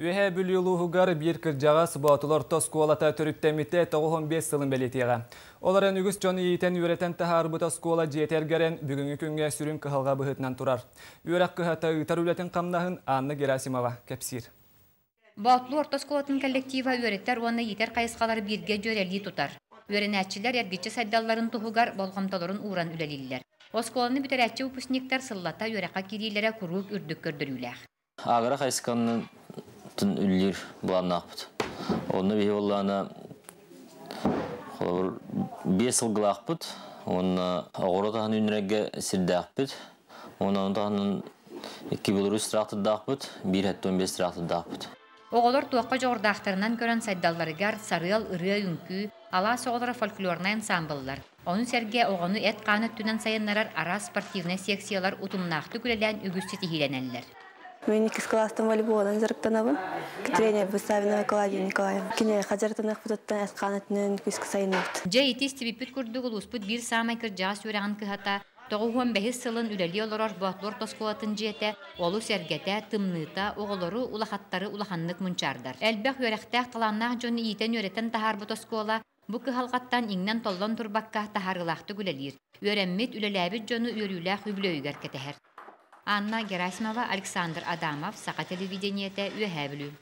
Үөһээ Бүлүү улууһугар биир кырдьаҕас Боотулу орто оскуолата төрүттэммитэ 95 сылын бэлиэтиэҕэ. Ол эрэн үгүс дьон иитэн үөрэтэн таһаарбыт оскуола дьиэтэ эргэрэн бүгүҥҥү күҥҥэ сүрүн кыһалҕа быһыытынан турар. Үөрэх кыһата ыытар үлэтин хамнаһын Анна Герасимова кэпсиир. Боотулу орто оскуолатын коллектива үөрэтэр уонна иитэр хайысхалары бииргэ дьүөрэлии тутар. Үөрэнээччилэр эргиччи сайдалларын туһугар болҕомтолорун ууран үлэлииллэр. Оскуоланы бүтэрээччи выпускниктар сыллата үөрэххэ киириилэрэ куруук үрдүк көрдөрүүлээх. Агро хайысханан үлэлиир былааннаахпыт. Онно биһи буоллаҕына холобур 5 сылгылаахпыт, уонна оҕуруот аһын үүннэрэргэ сирдээхпит, уонна ону таһынан 2 Беларусь трактордаахпыт, 1,75 трактордаахпыт. Оҕолор туохха дьоҕурдаахтарынан көрөн сайдалларыгар сарыал, ырыа-үҥкүү, алаас оҕолоро фольклорнай ансаамбыллар, ону сэргэ оҕону эт-хаан өттүнэн сайыннарар араас спортивнай секциялар утумнаахтык үлэлээн үгүс ситиһиилэнэллэр. Мен иккис кылаастан волейболунан дьарыктанабын. Тренер Савинова Клавдия Николаевна. Киниэхэ дьарыктаныахпытыттан эт-хаан өттүнэн күүскэ сайынныбыт. Дьэ ити истибиппит курдук улууспут биир саамай кырдьаҕас үөрэҕин кыһата 95 сылын үлэлии олорор Боотулу орто оскуолатын дьиэтэ олус эргэтэ, тымныыта, оҕолору, улахаттары улаханнык мунчаардар. Элбэх үөрэхтээх талааннаах дьону иитэн-үөрэтэн таһаарбыт оскуола бу кыһалҕаттан иҥнэн-толлон турбакка таһаарыылаахтык үлэлиир. Үөрэммит, үлэлээбит дьону үөрүүлээх үбүлүөйүгэр кэтэһэр. Анна Герасимова, Александр Адамов, Саха телевидениетэ, Үөһээ Бүлүү.